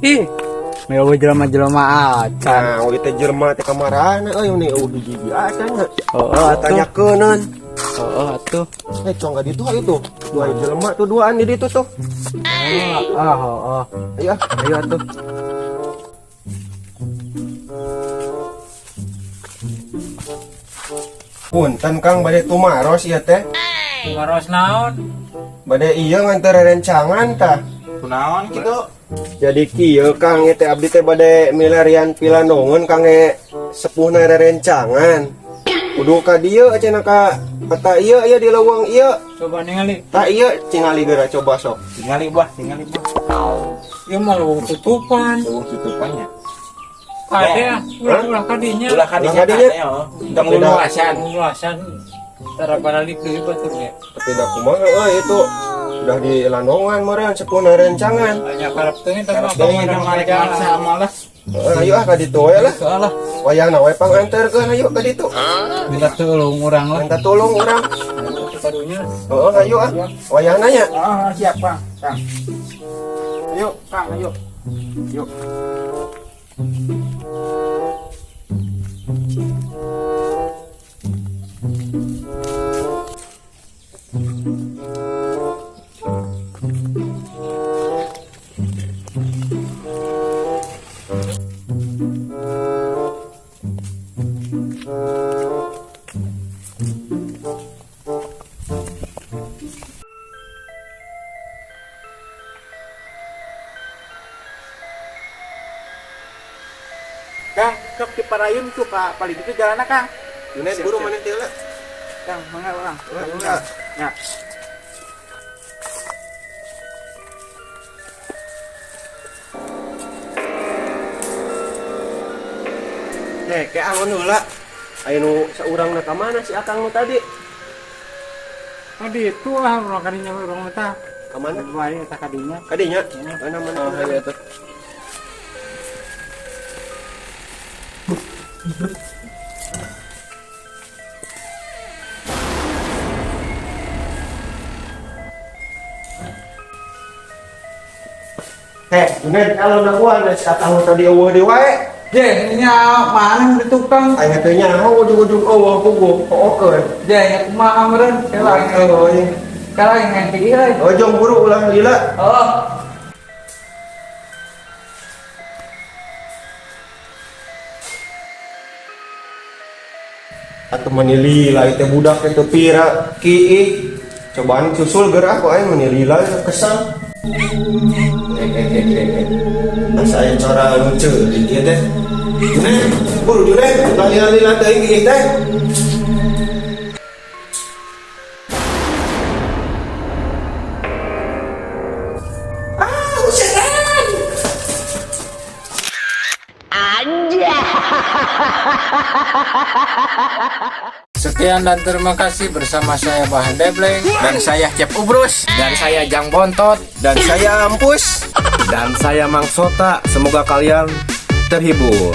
Ih, euweuh jelema-jelema acan. Nah, we teh jelema teh kamarana euy, ini euweuh hiji-hiji acan nya. Heeh atuh. Tanyakeun. Heeh atuh. Eh, cong ka ditu hayu tuh. Dua jelema tuh duaan di ditu tuh. Ah, heeh. Ayo ah. Ayo atuh. Punten Kang, bade tumaros ieu teh. Tumaros naon? Bade ieu nganter rencangan tah. Kunaon kitu? Jadi kieu Kang, ieu teh abdi teh bade milarian pilandongeun kangge sepuhna rerencangan. Kudu ka dieu cenah ka peta ieu ieu di leuweung ieu. Coba ningali. Tah ieu tingali geura coba sok. Tingali buah, tingali buah. Ieu mah leuweung tutupan. Leuweung tutupannya. Kade ah, ulah ulah kadinya. Ulah kadinya Ulah kadinya. kade oh. Tong luluasan. Luluasan. Tara balik deui batur ge. Tapi dah kumaha euy itu udah di landongan meureun sepuhna rencangan. Hanya karep teuing teh mah Deui da marek maksa malas. Heeh, ayo ah ka ditu we lah. Salah. Wayahna we panganterkeun ayo ka ditu. Minta tolong urang lah. Minta tolong urang. Kadunya. Heeh, ayo ah. Wayahna nya. Ah, siap, Kang. Kang. Ayo, Kang, ayo. Yuk. Kang, sok diparayun tuh ka paling itu jalanna, Kang. Junet buru maneh teh lah. Kang, mangga urang. Mangga. Ya. Heh, kayak angon heula. Aya nu saurangna ka mana si Akang nu tadi? Tadi itu ah urang kadinya urang mah tah. Ka mana? Wae eta kadinya. Kadinya? Mana mana? Oh, ayo atuh. Heh, Junet, kalau dakwaan si Akang nu tadi eueuh deui wae. Je, nya mana di tukang? Aing teh nyaho ujug-ujug eueuh puguh, hookeun. Je, nya kumaha meureun? Kela Euy. kela ngenti euy. Ojong buru ulah lila. Oh. Atuh mani lila ieu teh budak teh teu pira kiih. Cobaan susul geura ku aing mani lila kesal. Eh. Asa aya cara anu ceurik ieu teh. Junet, buru Junet, ulah lila-lila teuing ieu teh. Ah, setan. Sekian dan terima kasih bersama saya Bahan Debleng. Dan saya Cep Ubrus. Dan saya Jang Bontot. Dan saya Ampus. Dan saya Mang Sota, semoga kalian terhibur.